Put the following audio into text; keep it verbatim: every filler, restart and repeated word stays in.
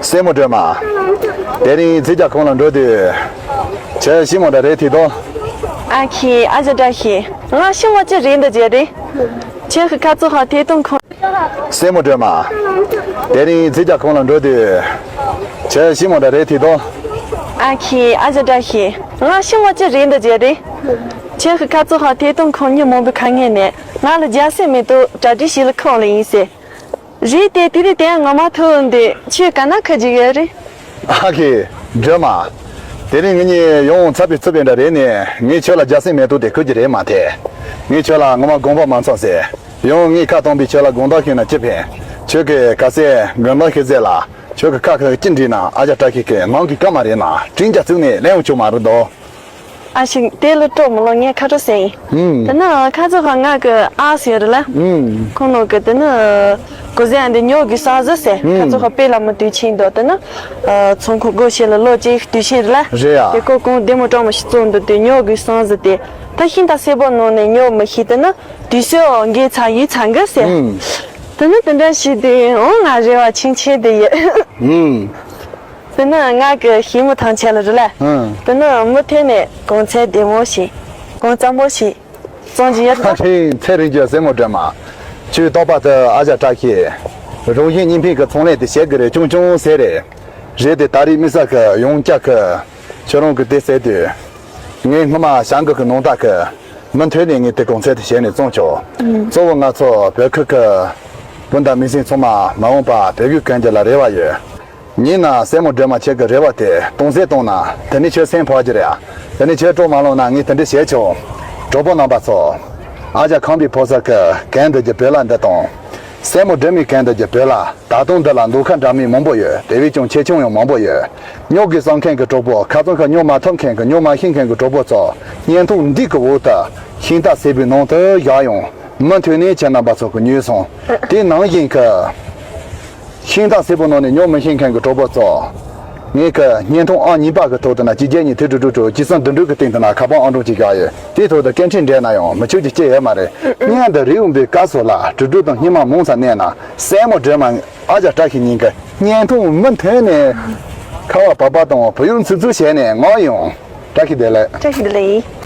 སྲས་མོ་སྒྲོལ་མ། དེ་རིང་རྫི་རྒྱ་ཁོང་ལ་འགྲོ་དུས། ཁྱེད་ཤི་མོ་འདྲ་རེད་དེ་དོ། ཨ་ཁྱི་ཨ་ཅག་བཀྲ་ཤིས། ང་ཤི་མོ་ཅི་རེད་འདི་བརྗེད་རེད། ཁྱེད་ཀྱི་ཁ་ཚོ་ཧ་ཐེ་ཏུང་ཁོང་། སྲས་མོ་སྒྲོལ་མ། དེ་རིང་རྫི་རྒྱ་ཁོང་ལ་འགྲོ་དུས། ཁྱེད་ཤི་མོ་འདྲ་རེད་དེ་དོ། ཨ་ཁྱི་ཨ་ཅག་བཀྲ་ཤིས། ང་ཤི་མོ་ཅི་རེད་འདི་བརྗེད་རེད། ཁྱེད་ཀྱི་ཁ་ཚོ་ཧ་ཐེ་ཏུང་ཁོང་ཉིན་མོ་བུ་ཁ་ངེས་ནས་ང་ལ་རྒྱ་སེ་མེ་ཏོ་གྲ་སྒྲིག་ཞིག་ལ་ཁོང་ལ་ཡིན་ཟེར། རེད་དེ་དེ་རིང་དེ་ངོ་མ་ཐུག་འདི་ཁྱོད་ག་ན་ཁ་ཅིག་ཡོད་རེད། ཨ་ཁེ། སྒྲོལ་མ། དེ་རིང་ངེད་གཉིས་ཡོང་ཚ་བའི་རྩུབ་པའི་འདྲ་རེད་ནས་ངས་ཁྱོད་ལ་རྒྱ་སེ་མེ་ཏོག་དེ་ཁུར་གྱི་རེད་མ་ཐེ། ངས་ཁྱོད་ལ་ངོ་མ་དགོངས་པ་མ་ཚོམ་ཟེར། ཡང་ངས་ཁ་བཏང་པའི་ཁྱོད་ལ་དགོངས་དག་ཞུས་ན་ཅི་ཕན། ཁྱོད་ཀྱི་ག་སེ་དགོན་པ་ཤི་ཟེར་ལ་ཁྱོད་ཀྱི་ཁ་ཁ་ཅི་འདྲི་ན་ཨ་ཅག་བཀྲ་ཤིས་ཀྱི་ནང་གི་སྐར་མ་རེད་ན་དྲིན་རྒྱ་བཙུགས་ནས་ལེན་ཡོང་ཆོག་མ་རེད་དོ། ཨ་ཞིག་དེ་ལ་སྤྲོ་མི་ལོ་ངས་ཁ་སྤྲོ་ཟེར་ཡིན། ཨུམ། དེ་ནི་ཁ་ཚོ་ཁ་ང་གི་ཨ་ཟེར་རེད་ལ། ཨུམ། ཁོང་ནོ་གི་དེ་ནི་གོ་ཟེ་ཨ་འདི་ཉོ་གི་སང་ཟི་ཟེར། ཁ་ཚོ་ཁ་དཔེ་ལ་མི་དུས་ཆེན་དོ་དེ་ནི། ཚོང་ཁོ་སྒོ་ཕྱེ་ལ་ལོ་གཅིག་དུས་ཆེན་རེད་ལ། རེད་ཡ། དེ་ཀོ་གོང་བདེ་མོ་གྲོང་མོ་ཞིག་བཙོང་འདུག་དུས་ཉོ་གི་སང་ཟི་དེ། ད་ཤིང་རྟ་སེར་པོ་ནང་ནས་ཉོ་མི་ཤེས་དེ་ནི་དུས་སོ་འགའི་ཚ་ཡི་ཚ་འགའ་ཟེར། ཨུམ། དེ་ནི་དེ་འདྲ་ཞིག་དེ་འོང་ང་རེ་བ་ཆེན་ཆེན་དེ་ཡོད། ཨུམ། དེ་ནི་ང་གི་ཞི་མོ་ཐང་ཆད་ལ་རེད་ལ། ཨང་། དེ་ནི་མུ་མཐུད་ནས་གོང་ཚད་བདེ་མོ་ཞིག་གོང་གཙང་པོ་ཞིག་བཙོང་གི་ཡོད་ད། ཁ་ཧྲིང་ཚེ་རིང་གི་སྲས་མོ་སྒྲོལ་མ། ཁྱོད་རྟག་པར་དུ་ཨ་ཅག་བཀྲ་ཤིས། རང་བཞིན་གཉིས་ཕན་གྱི་ཚོང་ལས་དེ་བྱེད་དགོས་རེད་ཆུང་ཆུང་ཟེར་རེད། རེད་དེ་ད་རེས་དམིགས་བསལ་གྱི་ཡང་བསྐྱར་གྱི་ཁྱོད་རང་གི་དེ་ཟེར་དུས། ངས་སྔོན་མ་བྱ་འགུལ་གྱི་ནང་ལྟར་གྱི་མུ་མཐུད་ནས་ངས་དེ་གོང་ཚད་དུ་བྱས་ནས་བཙོང་ཆོག་གཙོ་བོ་ང་ཚོ་བོད་ཁུལ་གྱི་སྤུན་ཟླ་མི་སེར་ཚང་མ་མ་འོངས་པ་བོད་ཡིག་གོན་རྒྱུ་ལ་རེ་བ་ཡོད། ཡིན་ན་སྲས་མོ་སྒྲོལ་མ་ཁྱེད་ཀྱི་རེ་བ་དེ་སྟོང་ཟད་བཏང་ན་དེ་ནི་ཁྱོད་སེམས་ཕོག་རྒྱུ་རེད། དེ་ནི་ཁྱོད་སྤྲོ་མ་ལངས་ན་ངས་དེ་འདྲ་བྱས་ཆོག་གྲོགས་པོ་རྣམ་པ་ཚོ། ཨ་ཅག་ཁམས་པའི་ཕོ་གསར་གྱི་གན་དུ་གྱི་བོད་ལྭ་འདི་དང་། སྲས་མོ་སྒྲོལ་མའི་གན་དུ་གྱི་བོད་ལྭ། ད་དུང་འདི་ལ་འདུ་ཁ་འདྲ་མིན་མང་པོ་ཡོད། དེ་བས་ཀྱང་ཆེ་ཆུང་ཡང་མང་པོ་ཡོད། ཉོ་དགོས་བསམ་མཁན་གྱི་གྲོགས་པོ་ཁ་ཚང་ཁ་ཉོ་མ་ཐུབ་མཁན་གྱི་ཉོ་མ་ཤེས་མཁན་གྱི་གྲོགས་པོ་ཚོ་བརྙན་ཐུང་འདི་གི་འོག་ཏུ་ཤིང་རྟ་སེར་པོའི་ནང་དུ་བཞག་ཡོང་། མུ་མཐུད་ནས་ཁྱེད་རྣམ་པ་ཚོ་གི་ཉོས་སོང་། དེ་ནང་བཞིན་གྱི་ཤིང་རྟ་སེར་པོ་ནང་ནས་ཉོ་མི་ཤེས་མཁན་གྱི་གྲོགས་པོ་ཚོ། ངས་ཀྱི་བརྙན་ཐུང་ཨང་གཉིས་པ་གི་ཐོག་ཏུ་ན་གཅིག་བརྒྱད་གཉིས་དྲུག་དྲུག་དྲུག་དྲུག་གཅིག་གསུམ་བདུན་དྲུག་གི་སྟེང་དུ་ན་ཁ་པར་ཨང་གྲངས་གཅིག་བཞག་ཡོད། དེའི་ཐོག་ཏུ་སྐད་འཕྲིན་འབྲེལ་ན་ཡང་མི་ཆོག་རྒྱུ་ཅི་ཡོད་མ་རེད། སྔོན་དུ་རེའུ་འབུའི་སྐབས་སུ་ལ་དྲུག་དྲུག་དང་སྙེ་མ་མང་ཙམ་གནས་ན་སྲས་མོ་སྒྲོལ་མ་ཨ་ཅག་བཀྲ་ཤིས་གཉིས་ཀྱི་བརྙན་ཐུང་མུ་མཐུད་ནས་ཁ་བ་བབས་པ་དང་བུ་ཡུག་འཚུབ་འཚུབ་བྱས་ནས་ངོ་ཡོང་། བཀྲ་ཤིས་བདེ་ལེགས། བཀྲ་ཤིས་བདེ་ལེགས།